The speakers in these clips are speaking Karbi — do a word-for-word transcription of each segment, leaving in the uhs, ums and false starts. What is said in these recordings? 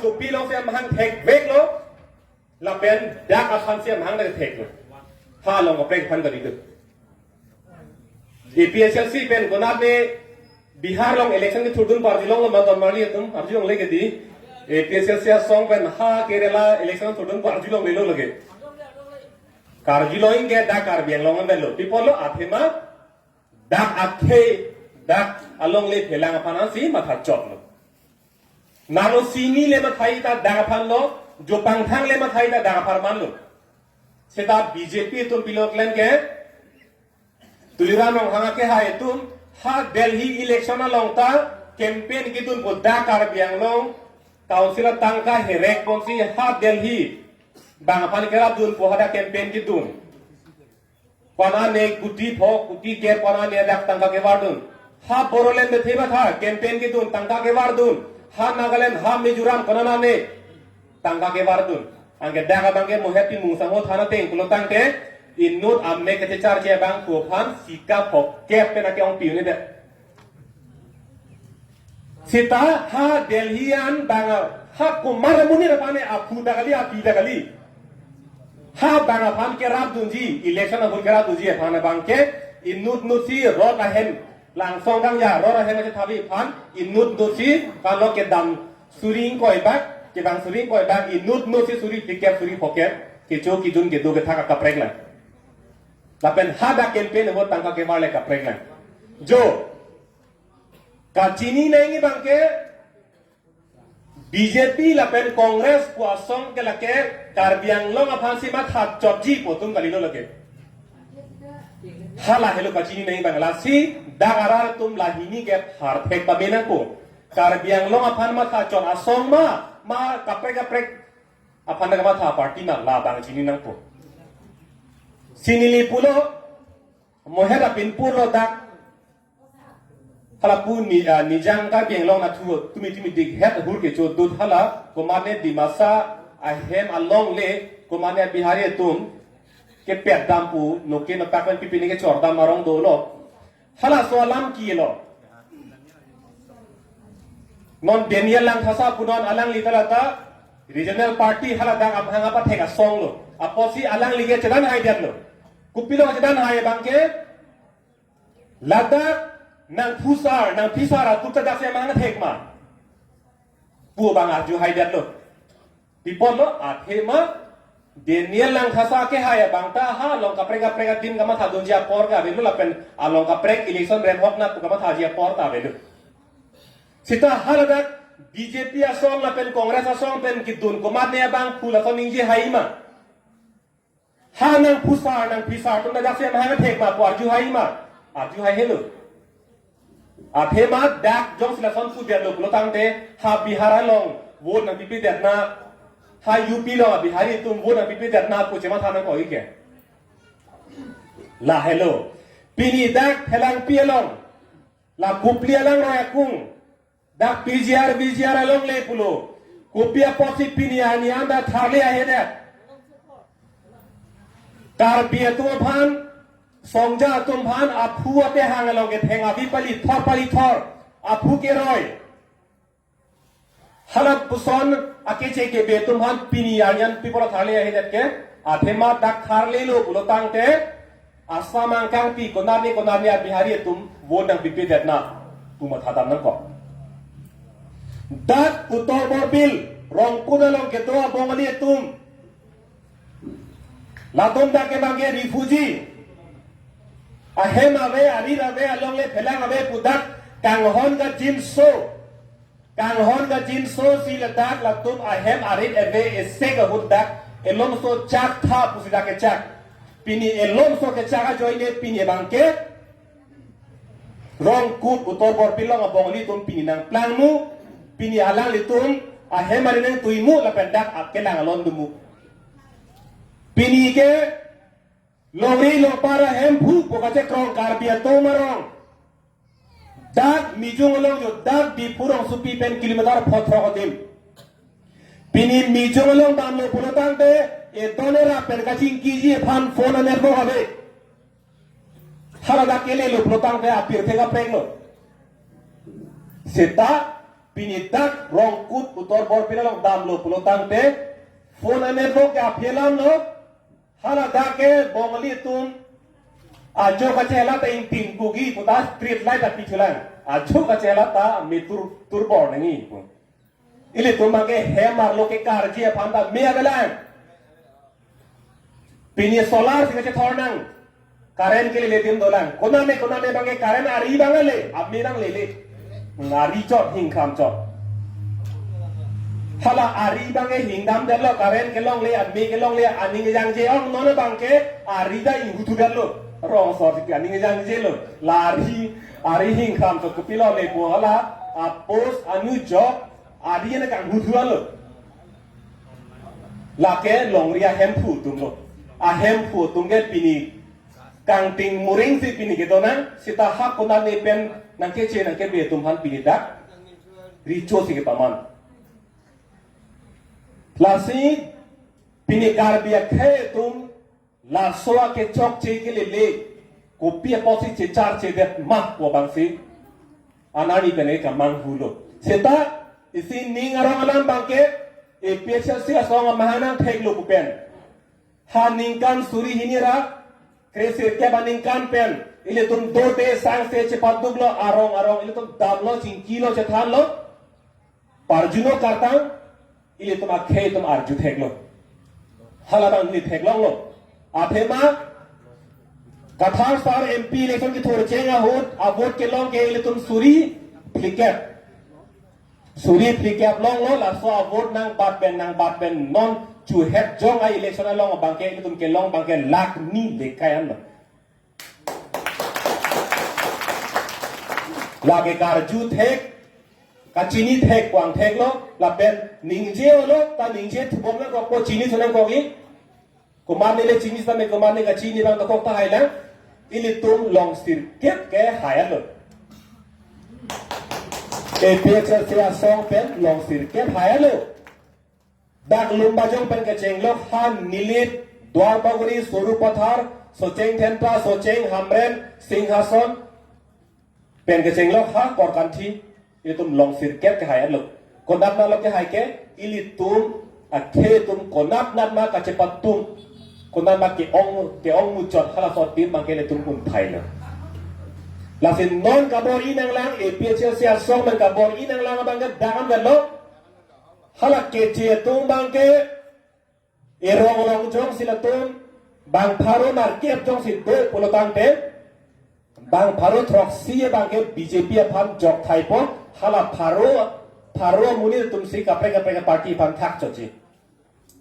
Kopi alongsi amahang thekveklo, lapen dak aphansi amahang theklo. Ha along kaprek aphan kali do. A P H L C pen konat ne Bihar along election kethurdun party along lo ma don marli atum, arjulongle ke dei. A P H L C asong pen ha Kerala election thurdun party alonglelo lake. Karjulong ke dak Karbi Anglong an lo. Pi apotlo, athema dak akhei, dak alongle phelang aphan ansi mathachotlo. Nalo sini le mathai ta dak aphan lo, jopangthang le mathai ta dak apharman lo. Seta B J P atum pilo klemkle, Tuliram Ronghang akehai atum, ha Delhi election along ta campaign kedunpo dak Karbi Anglong Council atangka herek ponsi ha Delhi bang aphan kerapdunpo hadak campaign kedun. Kona ne kuti pho, kuti ke kona ne dak tangka kevardun. Ha Bodoland bethe matha campaign kedun tangka kevardun. Ha Nagaland, ha Mizoram kona ne tangka kevardun. Anke dak abang ke Mohet Timung sangho thana teng pulo tangte inut amek kachecharche abang pu aphan sika phokep pen ake ongpi un'edet. Seta ha Delhi an bang ha Kumar Munir aphan ne aphu ta kali, api ta kali. Ha bang aphan kerapdunji, election ahut kerapdunji aphan abang ke inut nutsi rot ahem, Langsong Kangja rot ahem achethabi aphan inut nutsi kalo kedam suri ingkoi bak, kevang suri ingkoi bak, inut nutsi suri phlikep suri phokep kecho kejun kedo kethak akaprek lang. Lapen hadak campaign ahut tangka kevar le kaprek lang. Jo, kachini nangji abang ke B J P lapen Congress pu asong ke lake Karbi Anglong aphansi mathachotji pu atum kalilo lake. Hala helo kachini nangji abang, lasi dak arat atum lahini ke pharthek pame nangpo. Karbi Anglong aphan mathachot asong ma, ma kaprek kaprek aphan kamatha party ma, labang chini nangpo. Sinili pulo, Mohet apin purlo dak. Hala pu ni, ah, Nijang Karbi Anglong nathu tumi tumi dik het hur kecho dut hala, komatne Dimasa ahem alongle, komatne Bihari atum kepet dam pu, noke nopak pen pipini kechor dam arong dolo. Halaso alam kilo. Non Daniel Langthasa pu non alangli ta lata regional party hala dak amahang apathek asong lo. Apotsi alangli ke chedan hai detlo. Kopilo chedan hai abang ke, ladak nangphusar, nangphisar atum ta daksi amahang thek ma pu abang arju hai detlo. Pi apotlo, athema Daniel Langthasa akehai abang ta ha along kaprek kaprek adim kamathadunji apor ta avelo lapen along kaprek election remhok nang pu kamathaji apor ta avelo. Seta haladak B J P asong lapen Congress asong pen kedun komatne abang pu lason ningje hai ma? Ha nangphusar nangphisar atum ta daksi amahang thek ma pu arju hai ma? Arju hai helo. Athema dak jongsi lason pudetlo pulo tangte ha Bihar along vote nangpipedet na, ha U P along Bihari atum vote nangpipedet na pu chematha nangkok-ik ke. Lahelo. Pini dak Phelangpi along, la Kopili alangroi akung, dak P G R, V G R alongle pulo, kopi apotsi pini arni an ta tharle ahedet? Karbi atum aphan, Songja atum aphan aphu apehang along ketheng avi palithor palithor, aphu keroi. Halapuson akeche kebe atum aphan pini arni an pi apot tharle ahedet ke? Athema dak tharlelo pulo tangte Assam angkangpi konatne konatne a-Bihari atum vote nangpipedet na pu mathadam nangkok. Dak Uttor Borbil, Rongpur along kedo a-Bongali atum, latum dak ke abang ke refugee. Ahem ave, arit ave, alongle phelang ave pu dak kanghon kangjinso. Kanghon kangjinso si ladak latum ahem arit ave isi ahut dak elomso chak tha pusi dak kechak. Pini elomso kechak ajoine pini abang ke Rongkut Uttor Borbil along a-Bongali atum pini nangplangmu, pini alanglitum ahem arit nangtuimu lapen dak akelang alon domu. Pini ke longri longpar ahemphu pu kachekrong Karbi atum arong. Dak Mijung along jo dak Diphu rongsopi pen kilometer phothok adim. Pini Mijung along damlo pulo tangte, edon erap pen kachingkiji aphan phone a-network ave. Haladak kelelo pulo tangte apirthe kapreklo. Seta Pini dak Rongkut Uttor Borpila along damlo pulo tangte, phone a-network ke aphi alamlo. Hala dak ke Bongali atum ajo kachela ta ingting kugi puta street light api thulang. Ajo kachela ta me tur, tur bor nangji pu. Ilitum abangke hem arlo kekarji aphan ta me avelang. Pini solar si kachethor nang. Current ke lele adim dolang. Konane, konane abangke current ari abang le, ame nang lele. Ari chot, hingkam chot. Hala ari abangke hingdam detlo, current kelongle, ame kelongle, aning jangje ong, non abangke ari ta inghutu detlo. Rong sor si aning jangje lo. La ari, ari hingkam chot kopilo le pu hala, a-post anujok, ari ena kanghutu lo. Lake longri ahemphu atumlo. Ahemphu atum ke pini kangting muring si pini kedo nang, seta ha konane pen nangkeche nangkebe atum aphan pini dak recho si kepaman. Lasi pini Karbi akhei atum laso akechokche ke lele, kopi apotsi checharche det ma pu abangsi anani pen ke kamanghulo. Seta isi ning arong alam abangke, APHLC asong amahang nangtheklo pu pen, ha ningkan suri hini ra kresirkep aningkan pen ilitum dote sangse chepaduklo, arong arong ilitum damlo, chingkilo, chethanlo. Parjuno kartang, ilitum akhei atum arju theklo. Hala abang ni theklonglo. Athema Kathar sar MP election kethur cheng ahut, a-vote kelong ke ilitum suri phlikep. Suri phlikep longlo, laso a-vote nangbat pen, nangbat pen non chuhet jong a-election along abangke ilitum kelong abangke lakh ni lekai anlo. Lake karju thek, kachini thek, kwang theklo, lapen ningje-olo, ta ningje thubom nangkokpo, chini thu nangkokji. Komatne le chini sitame komatne kachini abang dokok tahai lang, ilitum longsirkep kehai lo. APHLC asong pen longsirkep hai lo. Dak Lumbajong pen kechenglok ha Nilip, Duarbagori, Sarupathar, Socheng Dhenta, Socheng Hamren, Singhason pen kechenglok ha Korkanthi, ilitum longsirkep kehai lo. Konat ma lo kehai ke, ilitum akhei atum konat nat ma kachepatum, konat ma ke-ong, ke-ong muchot halaso adim abangke ilitum kunthai lo. Lasi non kabor-i nanglang, APHLC asong pen kabor-i nanglang abangke dak an lo. Hala keche atum abangke erong rong jongsi latum bang pharo nerkep jongsi do pulo tangte, bang pharo throksi abangke BJP aphan jok thaipo, hala pharo, pharo amonit atumsi kaprek kaprek party aphan thak chotji.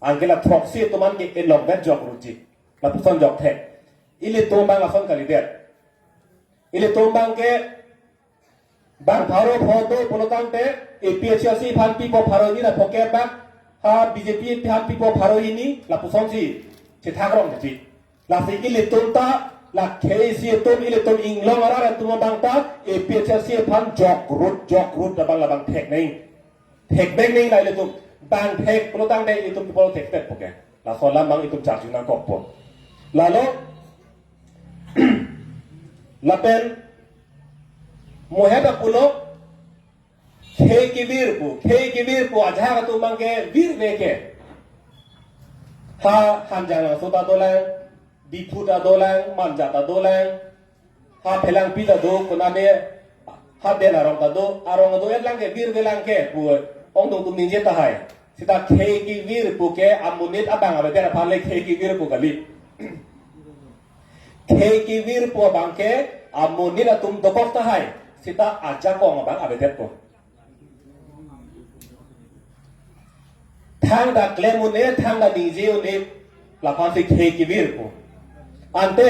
Anke la throksi atum an ke elongvet jok rutji. Lapuson jok thek. Ilitum abang lason kalidet. Ilitum abangke bang pharo pho do pulo tangte, APHLC aphan pipo pharo hini, la phokep bak, ha BJP aphan pipo pharo hini, lapusonsi chethak rong ji. Lasi ilitum ta, la khei isi atum, ilitum inglong arat atum abang ta, APHLC aphan jok rut, jok rut abang labang thek neng. Thek bek neng la ilitum. Bang thek pulo tangte ilitum people thek thek poke. Laso alam abang itum charju nangkokpo. Lalo, lapen, mohet apulo, khei kevir pu, khei kevir pu, ajahak atum abangke virve ke. Ha Hanjanglangso ta dolang, Diphu ta dolang, Manja ta dolang, ha Phelangpi ta do, konane, ha Den arong ta do, arong do-et lang ke, virve lang ke, pu, ongdung atum ningje tahai. Seta khei kevir pu ke, amonit abang avedet aphan le khei kevir pu kali. Khei kevir pu abangke, amonit atum dokok tahai. Seta ajakong abang avedetpo. Thangta klem un-e, thangta ningje un-e, laphansi khei kevir pu. Ante,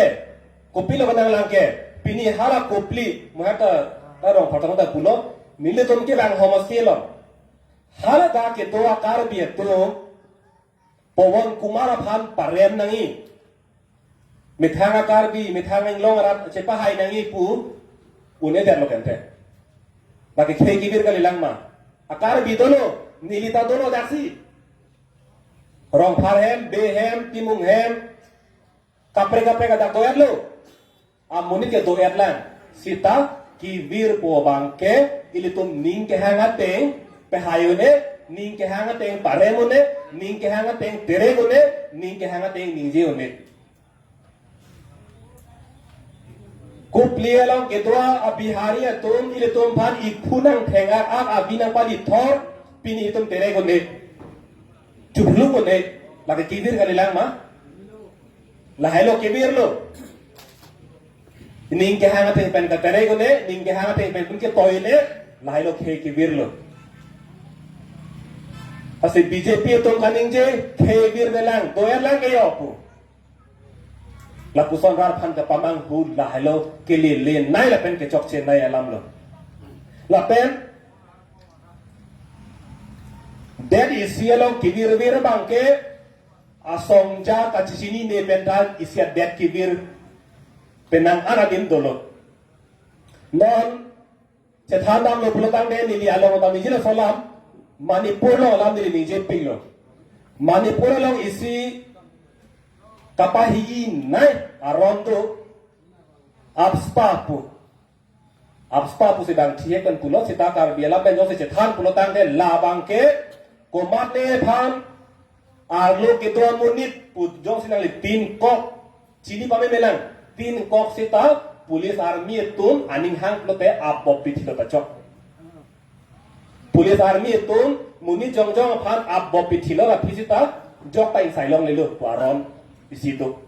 kopilo kenanglang ke, pini hala kopili, mohet ta, ta rong phatang ta pulo, nelitum kevang homosti lo. Hala ta kedo a-Karbi atum, Pawan Kumar aphan parem nangji. Methang a-Karbi, methang inglong arat chepahai nangji pu un-edetlo kente. Lake khei kevir kalilang ma. A-Karbi dolo, neli ta dolo daksi. Rongphar hem, Bey hem, Timung hem, kaprek kaprek adak do-etlo. Amonit ke do-et lang. Seta kevir pu abangke ilitum ning kehang ateng pehai un-e, ning kehang ateng parem un-e, ning kehang ateng terek un-e, ning kehang ateng ningje un-e. Kopili along kedo a-Bihari atum ilitum aphan iphu nangtheng-ak, avi nangpalithor, pini itum terek un-e. Chupluk un-e. Lake kevir kalilang ma? Lahai lo kevir lo. Ning kehang ateng pen katerek un-e, ning kehang ateng pen pun ketoi un-e, lahai lo khei kevir lo. Lasi B J P atum kaningje khei virvelang, doyar lang ke yo pu. Lapuson rat aphan kapamanghu lahai lo, kelelenei lapen kechokchenei alam lo. Lapen det isi along kevirvir abangke asongja kachechinine pen ta isi adet kevir penang an adim dolo. Non chethan damlo pulotangte neli along ta ningje laso alam, Manipur along alam neli ningjepiklo. Manipur along isi kapahinei aron do, AFSPA pu. AFSPA pusi bang thihek pen pulo, seta Karbi alam pen jongsi chethan pulotangte labangke komatne aphan arlo kedo amonit pu jongsi nangli tin kok, chini pamemelang, tin kok seta police army atum aning hang pulote apbop pithilo ta chok. Police army atum monit jongjong aphan apbop pithilo, la aphi seta jok ta ingsai longlelo pu aron isi do.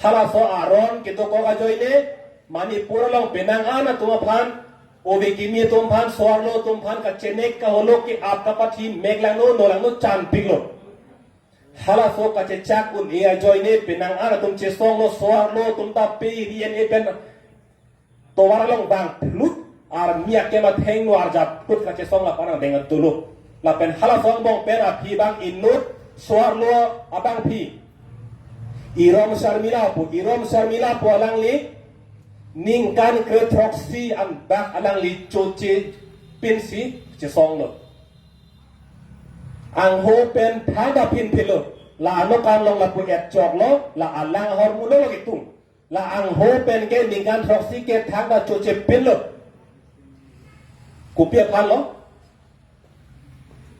Halaso aron kedokok ajoine Manipur along penang an atum aphan, ove kimi atum aphan, so-arlo atum aphan kachenek kaholo ke-ap kapathi mek langno, no langno chanpiklo. Halaso kachechak un-e ajoine penang an atum chesonglo, so-arlo atum ta pe ri en-e pen tovar along bang phlut, army akem athengno arjap phlut kachesong lapu-an angdeng dolo. Lapen halaso angbong pen aphi bang inut so-arlo abangpi Irom Sharmila pu, Irom Sharmila pu alangli ningkan kre throksi an bak alangli choche pinsi chesonglo. Angho pen thangta pin philo. La ano kan long lapu et choklo, la alang ahormu lo kitung. La angho pen ke ningkan throksi ke thangta choche pinlo. Kopi aphan lo?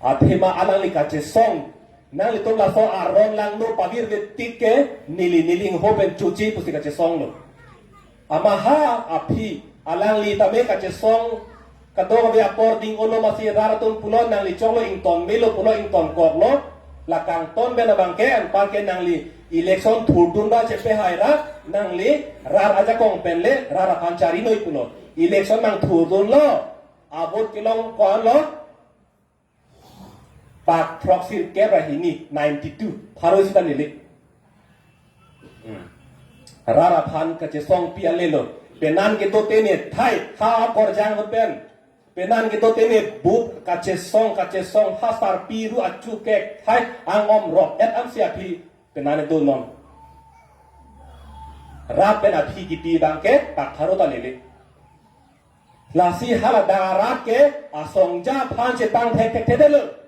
Athema alangli kachesong. Nanglitum laso aron langno pavirve tik ke neli, neli angho pen choche pusi kachesonglo. Amaha aphi alangli tame kachesong kadokave apor ding-olo, masi rat atum pulo nangli choklo ington melo pulo ington koklo. La kangton pen abangke anparke nangli election thurdun ba chepehaira, nangli rat ajakong penle rat aphan charinoi pulo. Election nangthurdunlo, avote kelong ko-an lo? Pak throksi kep ra hini, ninety-two, pharo sita neli. Hmm. Rat aphan kachesongpi ale lo. Penan kedo tene thai, ha akorjang pen. Penan kedo tene bup kachesong, kachesong, ha sarpi ru achu kek thai, ang-om rok et ansi aphi penan do non. Rat pen aphi kipi abangke pak pharo ta neli. Lasi hala darat ke asongja aphan chepangthek thekthedetlo.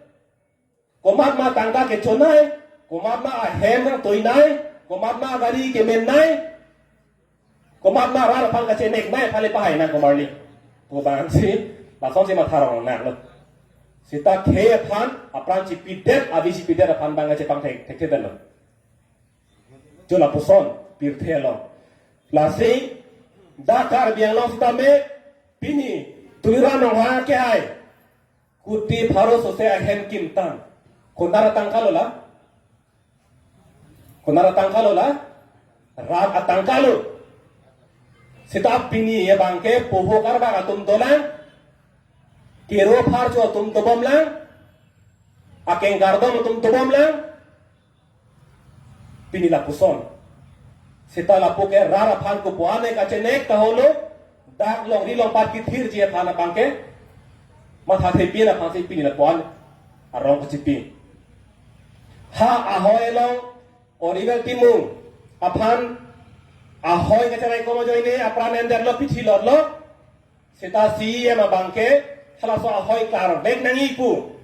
Komat ma tangka kechonei, komat ma ahem nangtoinei, komat ma gari kemennei, komat ma rat aphan kacheneknei aphan le pahai nang komarli pu abangsi, lasonsi matha rong nanglo. Seta khei aphan apran chipidet, avi chipidet aphan abang chepangthek thekthedetlo. Jo lapuson pirthe along. Lasi dak Karbi Anglong sitame pini Tuliram Ronghang ke ai kuti pharo sose ahem kimtang. Konat atangka lo la? Konat atangka lo la? Rat atangka lo. Seta pini abangke poho karbak atum dolang, kero pharcho atum dobomlang, akeng kardom atum dobomlang, pini lapuson. Seta lapu ke rat aphan kopuane kachenek kaholo, dak longri longpat kethirji aphan abangke mathathepin aphansi pini lapuan arong kachipi. Ha ahoi along Oriwel Timung aphan ahoi kacherai kom ajoine apran endetlo, pithilotlo. Seta C E M abangke halaso ahoi klarvek nangji pu.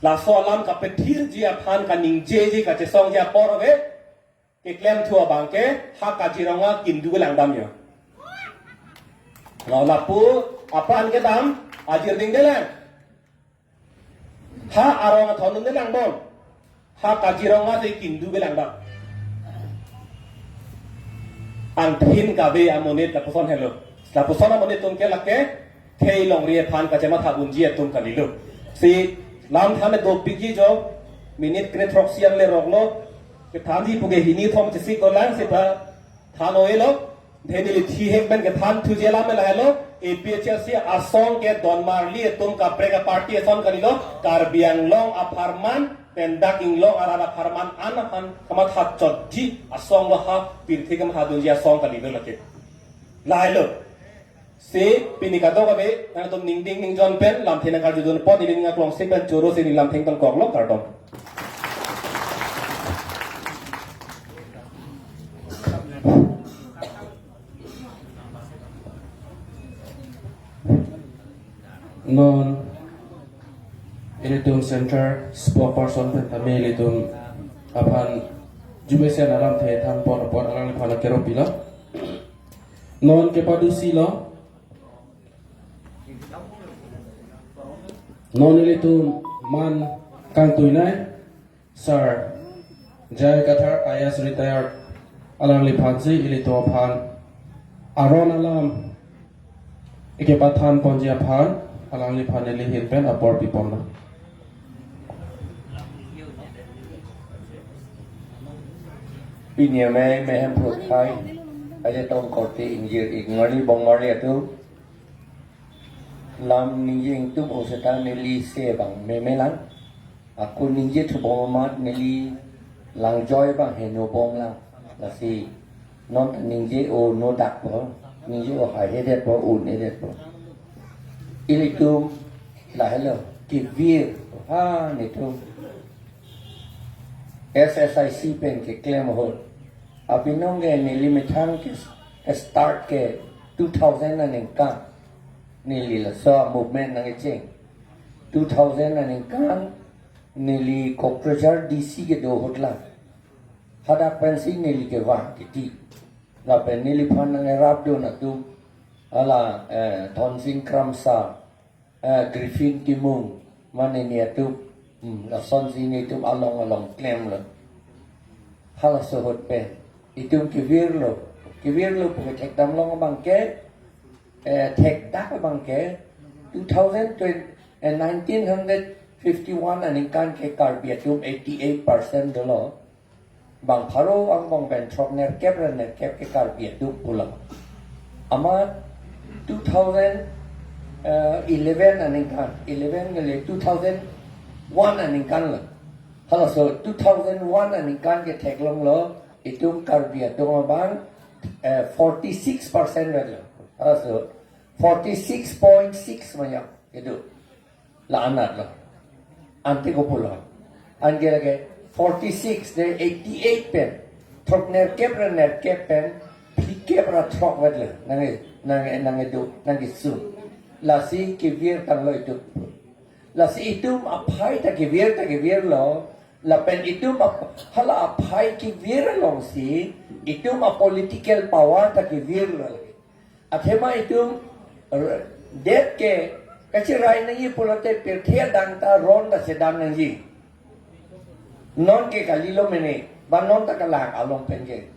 Laso alam kapethirji aphan, kaningjeji, kachesongji apor ave. Keklem thu abangke ha Kaziranga kindu langdam yo. Lo lapu Aphan kedam, ajir dingdelang. Ha arong athon dingdelang bon. Ha Kaziranga si kindu belang dak. Angthin kave amonit lapuson helo. Lapuson amonit atum ke lake, khei longri aphan kachematha unji atum kalilo. Si lam thame dopikji jo, minute kre throksi anle roklo, kethanji puke hini thom chesik dolang seta than oilo, dhenili thihek pen kethan thuji alam lahelo, A P H L C asong ke donmarli atum kaprek a-party ason kalilo, Karbi Anglong apharman, pendak Inglong arat apharman an aphan kamatha chotji asong lo ha, pirthe kamatha dunji asong kalilo lake. Lahelo. Si pini kadokave, nangtum ningding ningjon pen, lamthe nangkarjudun apot, neli ning aklong si pen choro si neli lamthe tongkoklo, kardom. Non, ilitum center spokesperson pen tame ilitum aphan jumesen alamthe thanpon apot alangliphan akero pilo. Non kepadusilo. Non ilitum man kangtuinai, Sir J I Kathar, I A S retired, alangliphan si ilitum aphan aron alam ikepathan ponji aphan, alangliphan neli ahin pen apor piponlo. Pini amei mehem pruthai, aje tong korte ingjir ik ngarli bong ngarli atum. Lam ningje ingtum o seta neli se abang memelang. Ako ningje thubom amat neli langjoi abang heno bomlang. Lasi non ta ningje o no dakpo, ningje o haihedet po, un-edet po. Ilitum lahelo kevir ha netum S S I C pen keklem ahut. Abinong ke neli methang ke start ke two thousand aningkan. Neli laso movement nangkecheng. Two thousand aningkan neli Kokrajhar D C kedo ahut lang. Hadak pensi neli kevang kiti. Lapen neliphan nangerapdun atum hala, eh, Dhonsing Kramsa, eh, Griffin Timung, mane ni atum, hmm, lasonsi netum along along klemlo. Halaso ahut pen itum kevirlo, kevirlo puke thekdam long abang ke, eh, thekdak abang ke, two thousand twenty, eh, nineteen hundred fifty-one aningkan ke Karbi atum eighty-eight percent dolo. Bang pharo angbong pen throk nerkep ra nerkep ke Karbi atum pulo. Amat two thousand eleven aningkan, eleven ngele two thousand one aningkan lo. Halaso two thousand one aningkan ke theklonglo, itum Karbi atum abang, eh, forty-six percent lo. Halaso forty-six point six manya itu. La-anat lo. Ante kopulo. Anke lake forty-six de eighty-eight pen. Throk nerkep ra nerkep pen. Phlikep ra throk vet lo. Nang, nang, nangkedo, nangkesun. Lasi kevir tanglo itum. Lasi itum aphai ta kevir ta kevirlo. Lapen itum ap-, hala aphai kevir alongsi itum a-political power ta kevirlo. Athema itum r-, det ke kacherai nangji pulote pirthe adang ta ron ta chedam nangji. Non ke kalilo mene, ba non ta kalang along pen ke.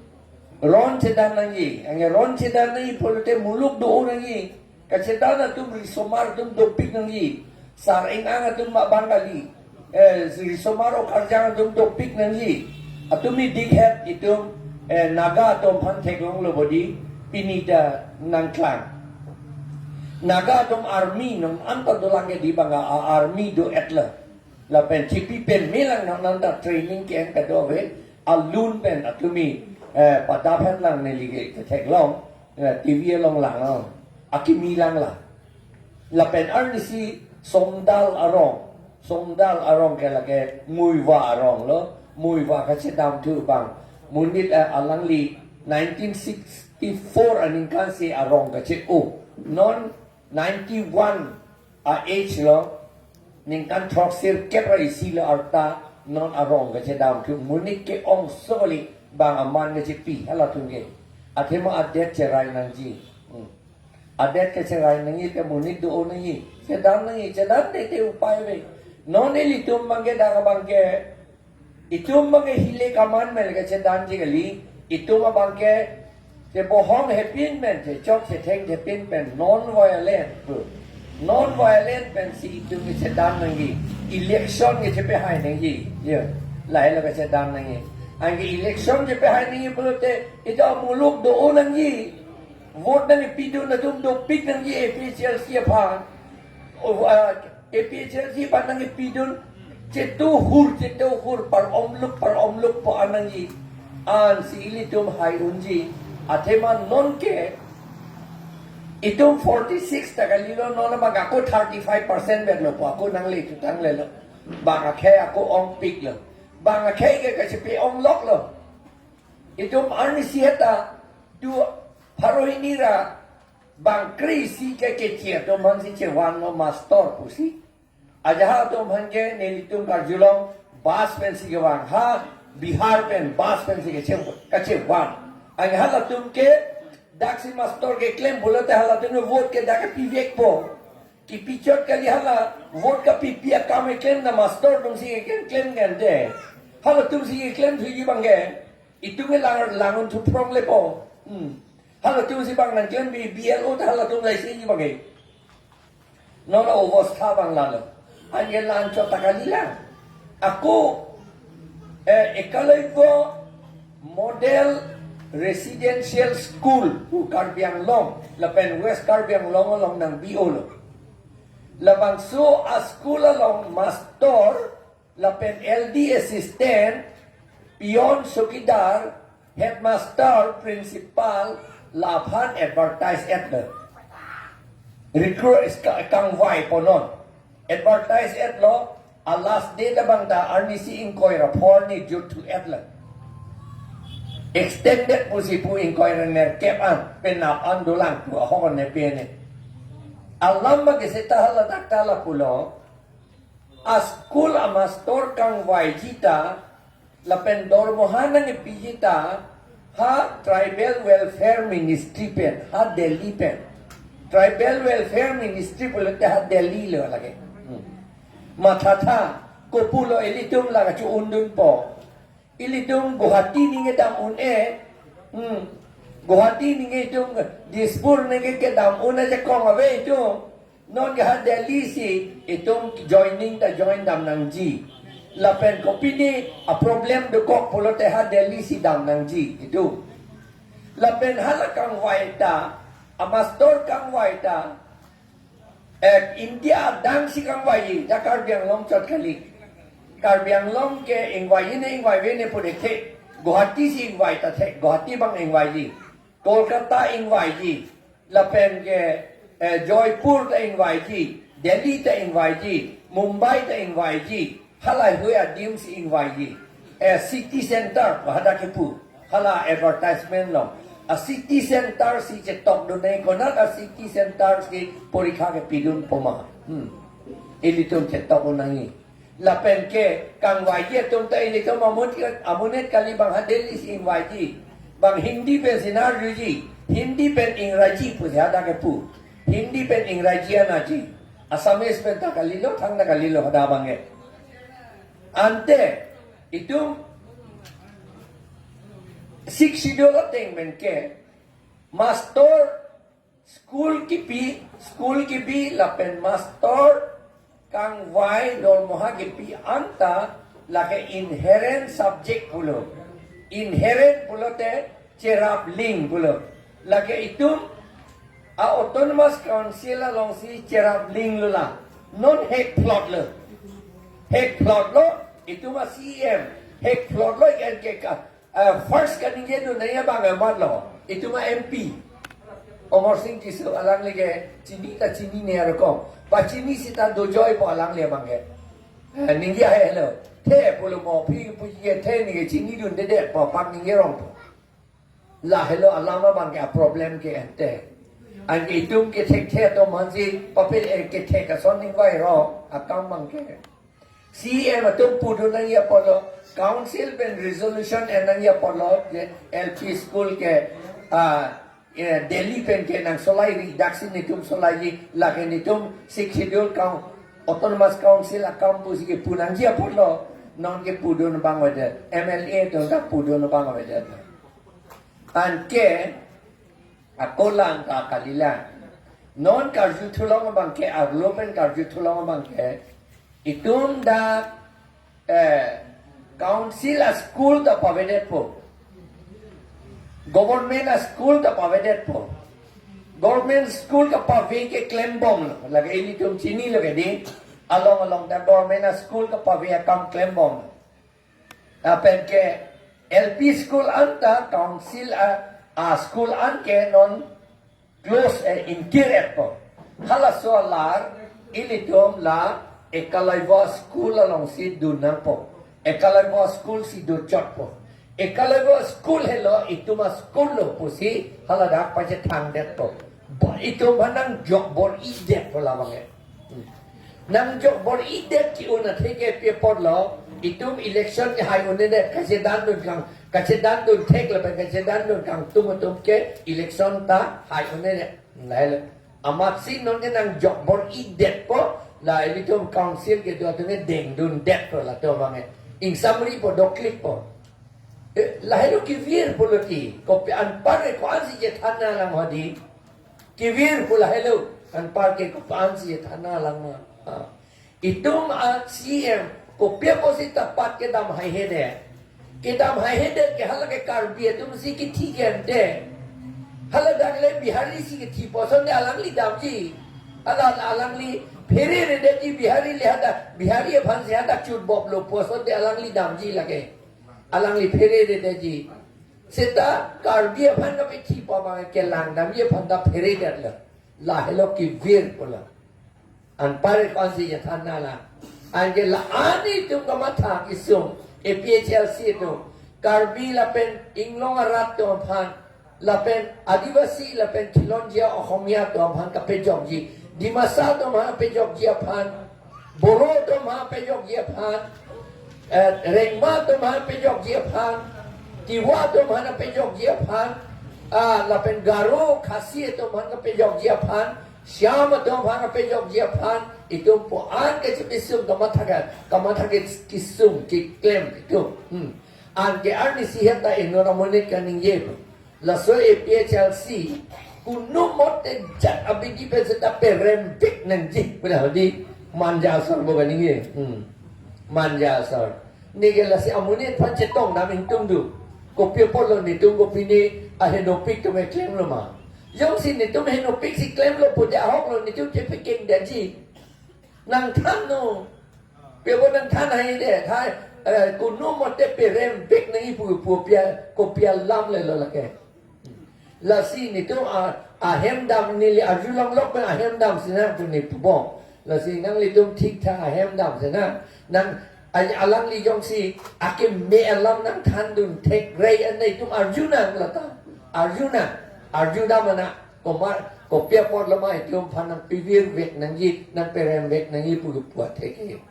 Ron chedam nangji, anke ron chedam nangji pulote muluk do nangji. Kachedan atum risomar atum dopik nangji. Sar ing-ang atum abang kali. Eh, risomar okarjang atum dopik nangji. Atum idik het itum, eh, Naga atum aphan theklonglo bodi pini ta nangklang. Naga atum army nang anta dolang ke di bang a-, army do-et lo. Lapen chipi pen melang nang nang ta training ke-en kadokave alun pen atumi, eh, padap het lang neli ke theklong, eh, T V along lang, oh. Akimi lang la. Lapen arnisi Songdal arong. Songdal arong ke lake Muivah arong lo. Muivah kachedamthu abang. Monit, eh, alangli nineteen sixty-four aningkan si arong kache-o. Non ninety-one a-age lo. Ningkan throksirkep ra isi lo arta non arong kachedamthu. Monit ke-ongso kali bang aman kachepi halatum ke. Athema adet cherai nangji. Hmm. Adet kecherai nangji, te monit do-o nangji. Chedan nangji, chedan te te upai ave. Non ilitum abangke dak abangke, itum abangke hile kaman mel kechedanji kali, itum abangke chebohong hepin pen, chechok chetheng hepin pen, non-violent pu. Non-violent pensi itum kechedan nangji. Election kechepehai nangji. Ya, lahelo kechedan nangji. Anke election chepehai nangji pulote, itum muluk do-o nangji. Vote nangkepidun atum dopik nangji A P H L C aphan. O, ah, A P H L C aphan nangkepidun, chetu hur, chetu hur, par omluk, par omluk po an nangji. Ansi ilitum hai unji. Athema nonke, itum forty-six ta kalilo, non abang ako thirty-five percent vet lo po, ako nangle chutang lelo. Bang akhei ako ongpik lo. Bang akhei ke kachepe-onglok lo. Itum arnisi heta, tu pharo hini ra, bang kre-isi ke keche atum aphansi chevanlo mastor pusi. Ajahak atum aphan ke nelitum karjulong bus pensi kevang, ha Bihar pen bus pensi keche, kachevang. Anke halatum ke daksi mastor keklem pulote halatum ke vote ke dak kepivekpo. Kipichot kali, hala vote kapipi akam keklem na mastor atumsi keklem, klem kan te. Halatumsi keklem thuji abangke, itum ke lang, lang-un thuprong lepo. Hmm. Halatumsi bang nangklembi B L O ta halatum laisi abangke. Non la obostha abang lalo. Anke la-anchot ta kali lang. Ako, eh, Ekalavya Model Residential School pu Karbi Anglong lapen West Karbi Anglong along nangbi-o lo. Labangso a-school along mastor lapen L D assistant, peon, chowkidar, headmaster, principal, laphan advertise etlo. Recruit is ka-, kangvai ponon. Advertise etlo, a-last date abang ta arnisi ingkoi ra pho arni juthu etlo. Extended pusi pu ingkoi ra nerkep an, penap an dolang pu ahok ne pene. Alam abangke seta haladak ta lapulo, a-school amastor kangvaiji ta, lapen dormoha nangkepiji ta, ha Tribal Welfare Ministry pen, ha Delhi pen. Tribal Welfare Ministry pulote ha Delhi lo lake. Hmm. Mathatha, kopulo ilitum la kacho-undunpo. Ilitum Guwahati ningke dam un-e. Hmm. Guwahati ningke itum, Dispur ningke kedam un-e ajakong ave itum. Nonke ha Delhi si itum joining ta join dam nangji. Lapen kopine a-problem dokok pulote ha Delhi si dam nangji itum. Lapen hala kangvai ta, amastor kangvai ta, eh, India adang si kangvaiji, dak Karbi Anglong chot kali. Karbi Anglong ke ingvaiji ne, ingvaive ne pu dethe. Guwahati si ingvai ta the, Guwahati abang ingvaiji. Kolkata ingvaiji. Lapen ke, eh, Jaipur ta ingvaiji. Delhi ta ingvaiji. Mumbai ta ingvaiji. Halahei adim si ingvaiji. Eh, city center, hadak kepu. Hala advertisement along. A-city center si chetokdun nangji, konat a-city center si porikha kepidunpo ma. Hmm. Ilitum chetokdun nangji. Lapen ke kangvaiji atum ta ilitum amonit, amonit kali, bang ha Delhi si ingvaiji. Bang Hindi pensi nang-arjuji. Hindi pen Ingraji pusi hadak kepu. Hindi pen Ingraji anaji. Assamese pen ta kalilo, thangta kalilo hadak abangke. Ante, itum Sixth Schedule ateng pen ke, mastor, school kipi, school kipi lapen mastor kangvai dormoha kipi anta lake inherent subject pulo. Inherent pulote cherap ling pulo. Lake itum a-Autonomous Council alongsi cherap linglo la. Non hek phlotlo. Hek phlotlo, itum a-C E M. Hek phlotlo, ikan ke ka, eh, first kaningjedun nangji abang amat lo. Itum a-M P, Amarsing Tisso, alangli ke chini ta chinine arokom. Pachini sita dojoipo alangli abangke. Eh, ningje helo. The pulo mo, phi puji ke the ningje chinidundedetpo, pak ningjerongpo. Lahelo alam abangke a-problem ke ante. Anke itum kethekthe atum aphansi pape, eh, kethek ason ningvairong akam abangke. C E M atum pudun nangji apotlo, council pen resolution en nangji apotlo, je L P school ke, ah, Eh, Delhi pen ke nang solai ri, daksi netum solai ji, lake netum Sixth Schedule Coun-, Autonomous Council akam pusi kepu nangji apotlo, non kepudun abang avedet, M L A atum ta pudun abang avedet. Anke, ako lang ta kalilang. Non karju thulong abang ke, arlo pen karju thulong abang ke, itum dak eh, council a-school ta pavedetpo. Government a-school ta pavedetpo. Government school kepave ke klembomlo. Lake ilitum chinilo ke dei. Along along ta government a-school kepave akam klembomlo. Lapen ke L P school anta council a, a-school an ke non close, eh, ingkir-etpo. Halaso alar ilitum la Eklavya school alongsi dun nangpo. Eklavya school si dochotpo. Eklavya school helo itum a-school lo pusi haladak pachethangdetpo. Ba itum aphan nangjok bor-idetpo labang ke. Hmm. Nangjok bor-idet ke-un atheke pi apotlo, itum election kehai un-edet, kachedandun kang, kachedandun thek lapen kachedandun kangtung atum ke election ta hai un-edet. Lahelo. Amatsi non ke nangjok bor-idetpo, la ilitum council kedo atum ke dengdundetpo latum abang ke. Ingsamripo, doklippo. Eh, lahelo kevirpo loti. Kopi anpar ke ko-ansi chethan nanglang hadi. Kevirpo lahelo, anpar ke ko-ansi than nanglang ma. Ha. Itum a-C M, kopi apotsi ta pat kedam haihedet. Kedam haihedet ke hala ke Karbi atumsi kethi ke ante. Haladak le Bihari si kethipo asonte alangli damji. Hala alangli pheredetji Bihari le hadak, Bihari aphansi hadak chutbomlo pu asonte alangli damji lake. Alangli pheredetji. Seta Karbi aphan kapethipo abang ke langdamji aphan ta pheredetlo. Lahelo kevirpo la. Anpar ko-ansi chethan nanglang. Anke la-an itum kamatha kesung A P H L C atum. Karbi lapen inglong arat atum aphan. Lapen Adivasi lapen Khilonjia Ohomia atum aphan kapejokji. Dimasa atum aphan kapejokji aphan. Boro atum aphan pejokji aphan, eh, Rengma atum aphan pejokji aphan, Tiwa atum aphan pejokji aphan, ah, lapen Garo, Khasi atum aphan pejokji aphan, Shyam atum aphan pejokji aphan, itum pu-an kachepesung kamatha ke, kamatha ke kesung keklem itum. Hmm. Anke arnisi heta inut amonit kaningje. Laso A P H L C, kunumote jat abidi pen seta peremvek nangji. Pura hadi manja asor bo kaningje. Hmm. Manja asor. Neke lasi amonit aphan chetongdam ingtung do. Kopi apotlo netum kopine ahenopik atum klemlo ma. Jongsi netum henopik si klemlo pu ahoklo netum chepekengdetji. Nangthannon. Pi apot nangthan haihedet, hai, eh, kunumote peremvek nangji pu, pu pi a, kopi alam lelo lake. Lasi netum a, ahem dam neli arjulonglok pen ahem damsi nang pu ne pubom. Lasi nanglitum thikthak ahem damsi nang. Nang, a, alangli jongsi akeme alam nangthandun thek rei an netum arju nang lata. Arju nang. Arjudam nang. Komat, kopi apotlo ma itum aphan nangpevirvek nangji, nangperemvek nangji pu pu atheke.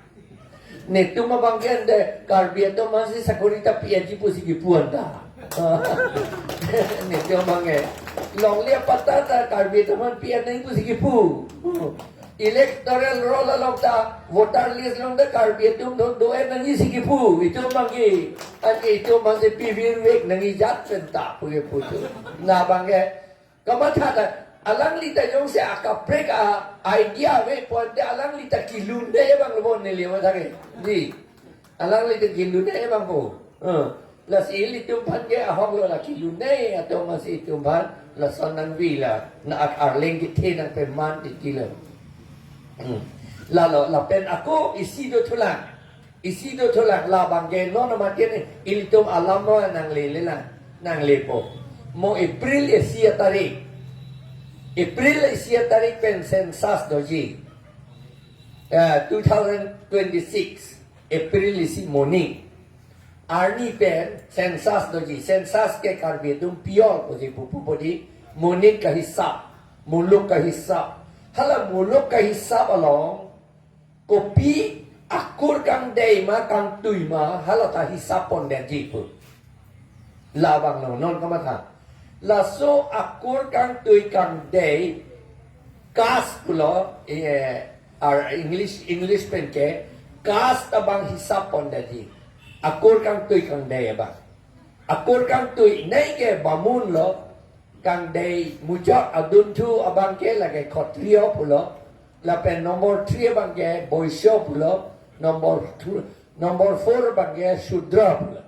Netum abang ke ante Karbi atum aphansi sakori ta pi-etji pusi kepu anta. Netum abang ke. Longle apatta ta Karbi atum aphan pi-et nangji pusi kepu. Electoral roll along ta, voter list along ta Karbi atum do, do-et nangji si kepu. Itum abang ke. Anke itum aphansi pevirvek nangji jat pen ta pu kepu tu. La abang ke. Kamatha ta, alangli ta jongsi akaprek a-idea ave pu ante alangli ta kelun-e abang lo bon neli matha ke. Dei. Alangli ta kelun-e abang po. Eh. Lasi ilitum aphan ke ahoklo la kelun-e atum masi itum aphan lason nangvilo. Na ak arleng kethe nangpeman titilo. Hmm. Lalo lapen ako isi dothulang. Isi dothulang labang ke non amat ke ne ilitum alam mo nanglelelang, nanglepo. Mo April isi atarik. April isi atarik pen census doji. Eh, two thousand twenty-six April isi moning. Arni pen census doji. Census ke Karbi atum piyol pusi pupu podi. Monit kahisap, muluk kahisap. Hala muluk kahisap along kopi akur kangdei ma kangtui ma hala ta hisap pondetji pu. Labang lo non kamatha. Laso akur kangtui kangdei, caste pulo, eh, ar English, English pen ke, caste abang hisap pondetji. Akur kangtui kangdei abang. Akur kangtui nei ke Bamun lo, kangdei muchot adunthu abang ke lake Khotriyo pulo, lapen number three abang ke Boisyo pulo, number two, number four abang ke Shudra pulo.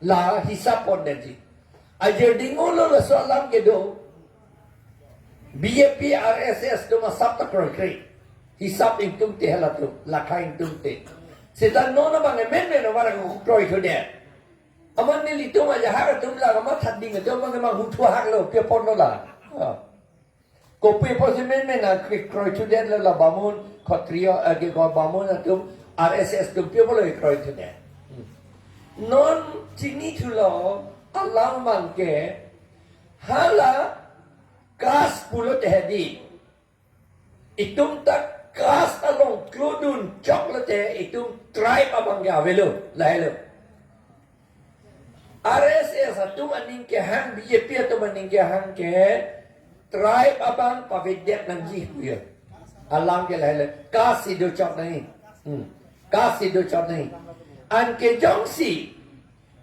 La hisap pondetji. Ajir dingo lo laso alam kedo. B J P, R S S atum asap ta kroikre. Hisap ingtungte halatum, lakha ingtungte. Seta non abang emen men amar kroithudet. Amat nelitum ajahak atum la amat thading atum abang mang huthu hak lo, pi apot lo la. Ha. Kopi apotsi men men akroithudet lo la Bamun, Khotriyo, eh, ke ko Bamun atum, R S S atum pi apot lo kroithudet. Hmm. Non chinithulo alam abang ke hala caste pulote hedi. Itum ta caste along klodun choklote itum tribe abang ke avelo, lahelo. R S S atum aning kehang, B J P atum aning kehang ke tribe abang pavedet nangji puyo. Alam ke lahelo, caste si do chok nangji. Hmm. Caste si do chok nangji. Anke jongsi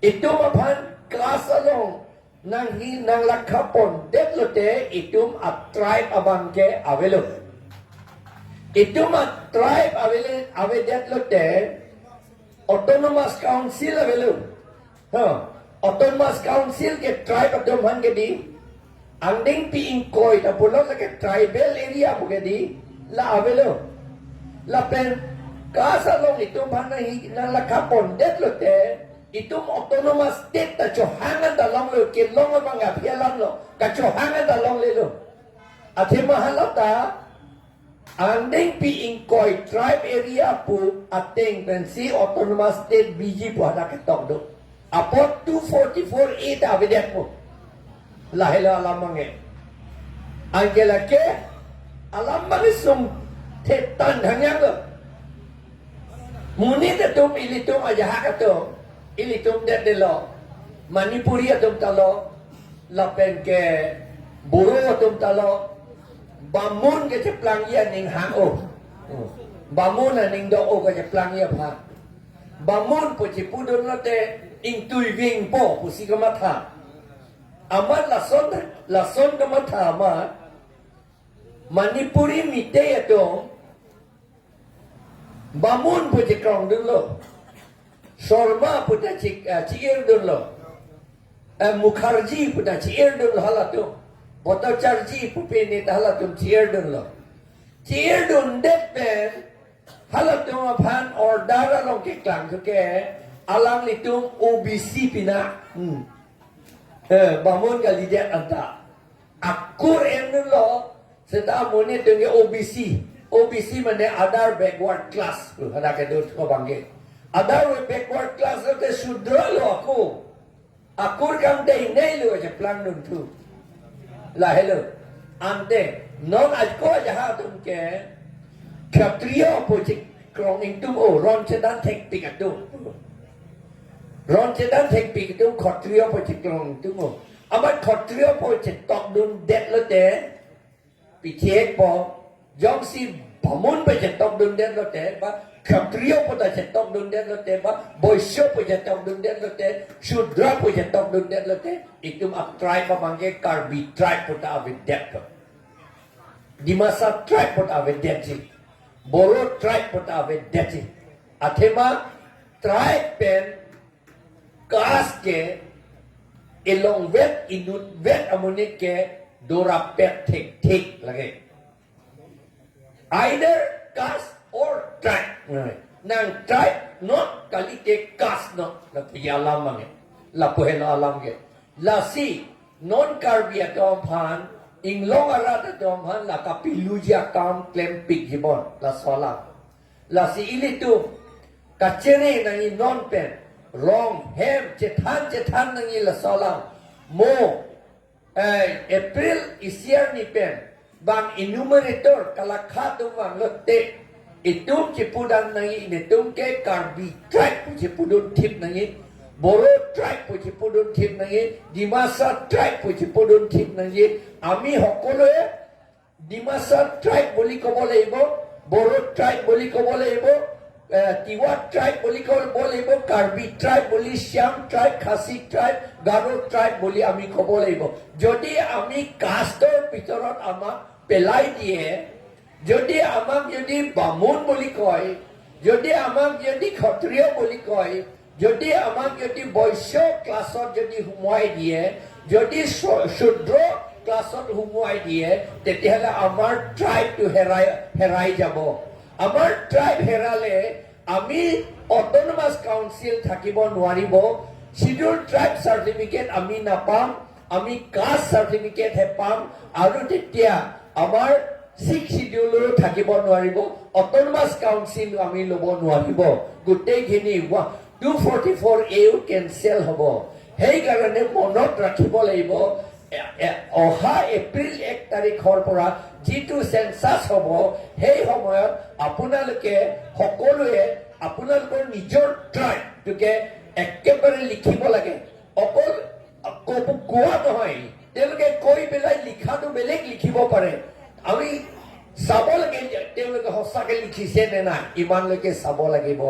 itum aphan caste along nanghi nanglakha pondetlote itum a tribe abang ke avelo. Itum a tribe avele, avedetlote autonomous council avelo. Ha, autonomous council ke tribe atum aphan ke di. Angdengpi ingkoi ta pulo lake tribal area pu ke di. La avelo. Lapen caste along itum aphan nanghi nanglakha pondetlote itum autonomous state ta chohang an ta longlo, kelong abang aphi alam lo, kachohang an ta longlelo. Athema hala ta angdengpi ingkoi tribe area pu ateng pensi autonomous state biji pu hadak ketok do. Apot two forty-four A ta avedetpo. Lahelo alam abang ke. Anke lake alam abang ke sung thetan hangyang lo. Monit atum ilitum ajahak atum, ilitum det delo. Manipuri atum ta lo, lapen ke Boro atum ta lo, Bamun kecheplangji aning hang-o. Bamun aning do-o kecheplangji aphan. Bamun pu chipudunlote ingtui vingpo pusi kamatha. Amat lason, lason kamatha amat Manipuri Meitei atum Bamun pu chekrongdunlo. Sharma pu ta chi-, ah, chi-irdunlo. Eh, Mukherjee pu ta chi-irdunlo halatum. Bhattacharjee pu pini ta halatum chi-irdunlo. Chi-irdundet pen halatum aphan order along keklang thu ke alanglitum O B C pina. Hmm. Eh, Bamun kalidet anta. Akur endunlo, seta amonit atum ke O B C. O B C mane other backward class. Hadak kedo ko abang ke. Other backward class lote Shudra lo ako. Akur kangdei nei lo cheplangdun thu. Lahelo. Ante, non ako ajahak atum ke Kshatriya pu chekrong ingtung-o, ron chedan thekpik atum. Ron chedan thekpik atum Kshatriya pu chekrong ingtung-o. Amat Kshatriya pu chetokdundetlote, pithekpo, jongsi Bamun pu chetokdundetlote, ba Kshatriya pu ta chetokdundetlote, ba Boisyo pu chetokdundetlote, Shudra pu chetokdundetlote, itum a tribe abang ke Karbi tribe pu ta avedetpo. Dimasa tribe pu ta avedetji. Boro tribe pu ta avedetji. Athema tribe pen caste ke elongvet inutvet amonit ke dorapet thekthek lake. Either caste or tribe. Nang tribe not kalite caste not. Lapu alam abang ke. Lapu helo alam ke. Lasi non Karbi atum aphan, inglong arat atum aphan la kapiluji akam klempikji bon. Laso alam. Lasi ilitum kachere nangji non pen, rong hem chethan chethan nangji laso alam. Mo, eh, April isi arni pen bang enumerator kalakha atum vanglote, itum chipudun nangji, netum ke Karbi tribe pu chipudun thip nangji. বড়ো tribe pu chepudun thip nangji, Dimasa tribe pu chepudun thip nangji. আমি সকলোৱে ডিমাচা ট্ৰাইব বুলি ক'ব লাগিব, বড়ো ট্ৰাইব বুলি ক'ব লাগিব, এ, তিৱা ট্ৰাইব বুলি ক'ব লাগিব, কাৰ্বি ট্ৰাইব বুলি, চিয়াং ট্ৰাইব, খাচী ট্ৰাইব, গাৰো ট্ৰাইব বুলি আমি ক'ব লাগিব। যদি আমি কাষ্টৰ ভিতৰত আমাক পেলাই দিয়ে, যদি আমাক যদি বামুণ বুলি কয়, যদি আমাক যদি ক্ষত্ৰিয় বুলি কয়, যদি আমাক যদি বৈশ্য ক্লাছত যদি সোমোৱাই দিয়ে, যদি শ-, শূদ্ৰ ক্লাছত সোমোৱাই দিয়ে, তেতিয়াহ'লে আমাৰ ট্ৰাইবটো হেৰাই, হেৰাই যাব। আমাৰ ট্ৰাইব হেৰালে আমি অট'নমাছ কাউন্সিল থাকিব নোৱাৰিব, চিডিউল ট্ৰাইব চাৰ্টিফিকেট আমি নাপাম, আমি কাষ্ট চাৰ্টিফিকেটহে পাম, আৰু তেতিয়া আমাৰ ছিক্স চিডিউলো থাকিব নোৱাৰিব, অট'নমাছ কাউন্সিল আমি ল'ব নোৱাৰিব। গোটেইখিনি টু ফৰ্টি ফ'ৰ এও কেঞ্চেল হ'ব। সেইকাৰণে মনত ৰাখিব লাগিব, এ-, এ-, অহা এপ্ৰিল এক তাৰিখৰ পৰা যিটো চেনচাছ হ'ব, সেই সময়ত আপোনালোকে সকলোৱে আপোনালোকৰ নিজৰ ট্ৰাইবটোকে একেবাৰে লিখিব লাগে। অকল ক'ব, কোৱা নহয়, তেওঁলোকে কৈ পেলাই লিখাটো বেলেগ লিখিব পাৰে। আমি চাব লাগে যে তেওঁলোকে সঁচাকে লিখিছে নে নাই, ইমানলৈকে চাব লাগিব।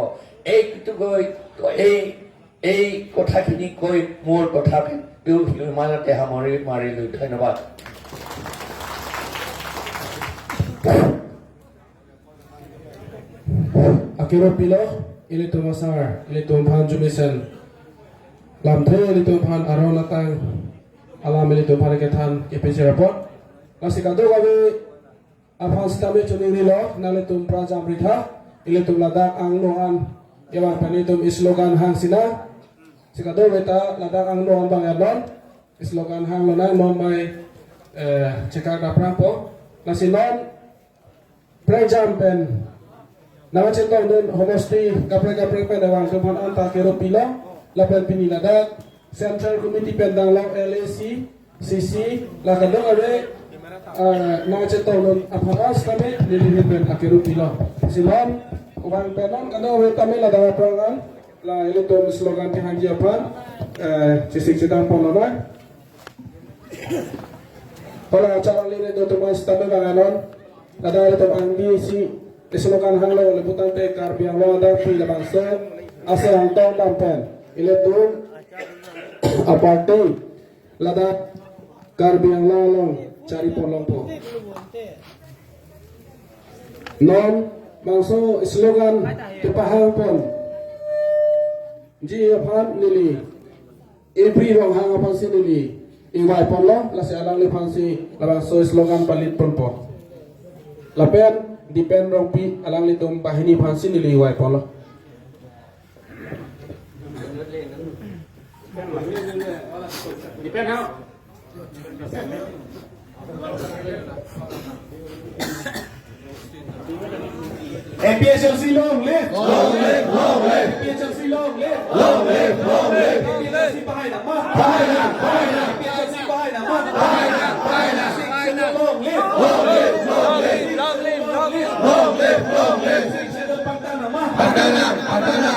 এইটো গৈ, এই, এই কথাখিনি কৈ মোৰ কথাটো ইমানতে সামৰি মাৰিলো। ধন্যবাদ। Akero pilo, ilitum asar, ilitum aphan jumisen lamthe, ilitum aphan aron atang alam ilitum aphan kethan kepisi rapot. Lasi kadokave aphan sitame choningri lo, nanglitum phrang jam ritha, ilitum ladak angno an kevang pen ilitum slogan hang sinang. Si kadokave ta ladak angno an bang ya non slogan hang lonang, non mai, eh, chekak dapra po. Lasi non phrang jam pen nangchetongdun homosti kaprek kaprek pen vangtum aphan anta kero pilo, lapen pini ladak Central Committee pen dang long L A C, C C, la kadokave, eh, nangchetongdun aphan sitame neli ahin pen akero pilo. Si non vang pen non kadokave tame ladak aphrang an, la ilitum slogan kehangji aphan, eh, chesik chedang pon lonang. Hala acara lini do teman sitame bang ya non. Ladak ilitum angdi isi slogan hanglo, lapu tangte Karbi Anglong adang pi labangso asai angtong dam pen ilitum aparty ladak Karbi Anglong along chari pon longpo. Non bangso slogan kepahang ponji aphan neli Ipri Ronghang aphansi neli ingvai ponlo, lasi alangliphansi labangso slogan palit ponpo. Lapen Dipen Rongpi alanglitum banghini aphansi neli ingvai ponlo. Dipen ha. A P H L C long live! Long live, long live! A P H L C long live! Long live, long live! A P H L C pahai nangma! Pahai nang, pahai nang! A P H L C pahai nangma! Pahai nang, pahai nang! Long live! Long live, long live! Long live, long live! Long live, long live! Sixth Schedule pangtang nangma! Pangtang nang, pangtang nang!